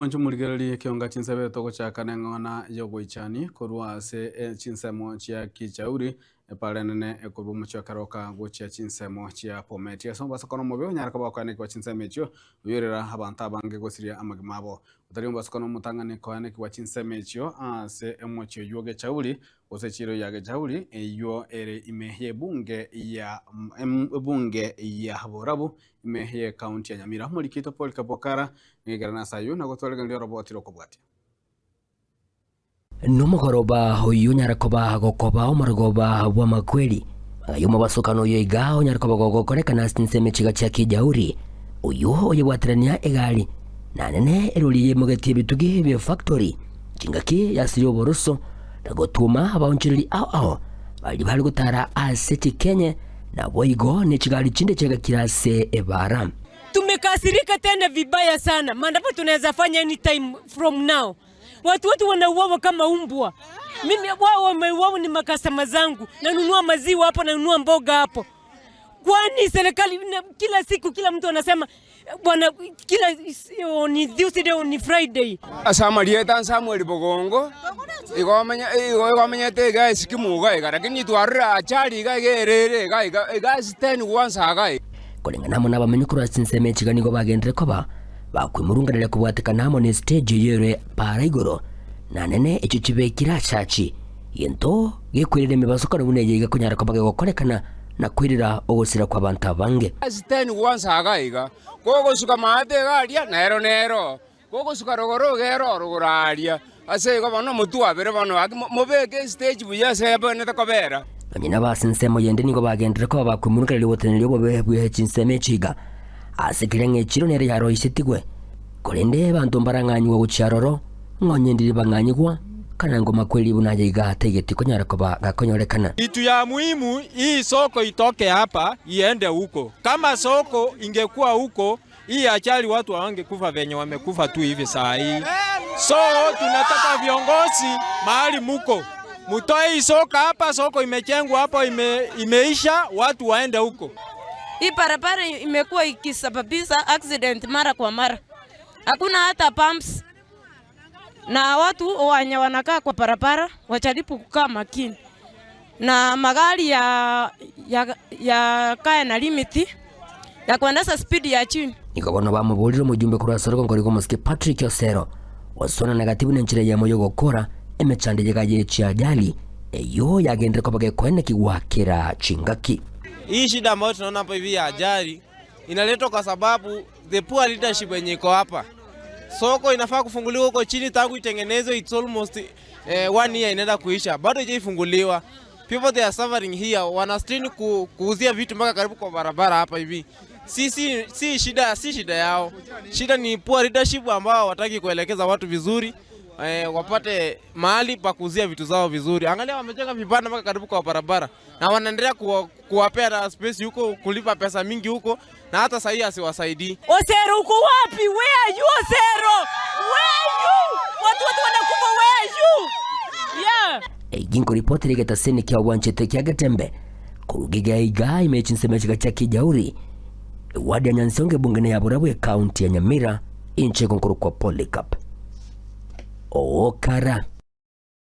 Mwanche morigererie ekionga chinsebere togochaka neng'ana y'ogoichani korwa ase chinsemo chia Kijauri, epara enene ekorwa omochie o Keroka gochia chinsemo chia Bomet. Ase omobasokano omobe onyare koba okoenekigwa chinsemo echio, oyorera abanto abange gosiria amagima abo. Otari omobasokano omotang'ani koenekigwa chinsemo echio ase omochie oyio o Gechauri, gose chiiro ya Gechauri, eyio ere ime y'ebunge ya ebunge ya Borabu, ime y'Ekaunti ya Nyamira. Omoriki oito Paul Kabokara nigo aikerana ase ayio na gotwaregereria oroboti rw'okobwatia. Nomogoroba oyio onyare koba gokoba omorogoba bw'amakweri, ng'ai omobasokano oyo iga onyare koba gogokorekana ase chinsemo echiga chia Kijauri, oyio oyebwaterania egari, na nene erori yeimogetie ebitugi bi'efactory, chingaki yasiria oboroso, na gotwoma abaonchoreri ao ao baria bare gotara ase chikenye, Naboigo ne chigari chinde chiagakire ase ebaara. Tumekasirika tena vibaya sana maandamano tunaweza fanya anytime from now watu wetu wanauawa kama umbwa mimi wao wameuawa ni makastoma zangu nanunua maziwa hapo nanunua mboga hapo kwani serikali na, kila siku kila mtu anasema bwana kila on Tuesday on Friday Ase amarieta Samuel Bogongo, igo omenye igo omenyete iga esikimu iga iga, lakini twarorire ajali iga iga ere ere iga iga iga stand kwanza iga iga. Koreng'ana amo nabamenyi korwa ase ensemo echiga nigo bagenderere koba bakwemurunganeria kobwatekana amo ne stage eyio ere paara igoro, na nene echio chibekire achachi, gento gekwerera emebasokano buna eye iga konyara koba gegokorekana na kwerera ogosira kw'abanto abange. Stand kwanza iga iga, kogosuka maate iga aria nero nero. Kogosuka rogoro iga ere orogoro aaria. Ase igo bono motwabere bono, gaki mobeke estage buya ase ebwenerete kobera. Nonya nabo ase ensemo yende nigo bagenderere koba bakoimokereria oboteneneri obobe bwe chinsemo echi iga, ase keria ng'a echiro nere yaroisetigwe. Korende abanto mbarang'anyigwe gochia aroro, ng'a onye ndiri bang'anyigwa, kana ngoma kweri buna aye iga taigeti konyara koba gakonyorekana. Kitu ya muhimu hii soko itoke hapa iende huko. Kama soko ingekuwa huko Hii ajali watu hawangekufa venye wamekufa tu hivi saa hii. So tunataka viongozi mahali muko mutoe hii soko hapa, soko imejengwa hapo ime, imeisha, watu waende huko. Hii barabara imekuwa ikisababisha accident mara kwa mara, hakuna hata pumps, na watu wenye wanakaa kwa barabara wajaribu kukaa makini na magari ya, ya, ya kae na limit ya kuendesha speed ya chini. Nigo bono bamoborire omojumbe korwa ase orogongo rigo omosike Patrick Osero, osona na gati buna enchera eyemo y'ogokora emechando eye iga ye chiajali eyio yagenderire koba gekoenekigwa kera chingaki. Hii shida ambayo tunaona hapa hivi ya ajali inaletwa kwa sababu the poor leadership yenye iko hapa. Soko inafaa kufunguliwa huko chini tangu itengenezwe, it's almost eh, one year inaenda kuisha, bado haijafunguliwa. People they are suffering here, wana strain ku, kuuzia vitu mpaka karibu kwa barabara hapa hivi. Si, si, si shida, si shida yao. Shida ni poor leadership ambao hawataki kuelekeza watu vizuri eh, wapate mahali pa kuuzia vitu zao vizuri. Angalia wamejenga vibanda mpaka karibu kwa barabara na wanaendelea kuwa, kuwapea na space huko, kulipa pesa mingi huko, na hata sahii asiwasaidii. Osero uko wapi? Where are you Osero? Where are you? Watu watu wanakufa where are you? Yeah. Eki nkoripotera egetaseni kia obwanchete kia Getembe korwa giga iga ime chinsemo chiga chia Kijauri, ewadi ya Nyansonga ebungene ya Borabu ekaunti ya Nyamira inche nkorokwa Polycarp Okara.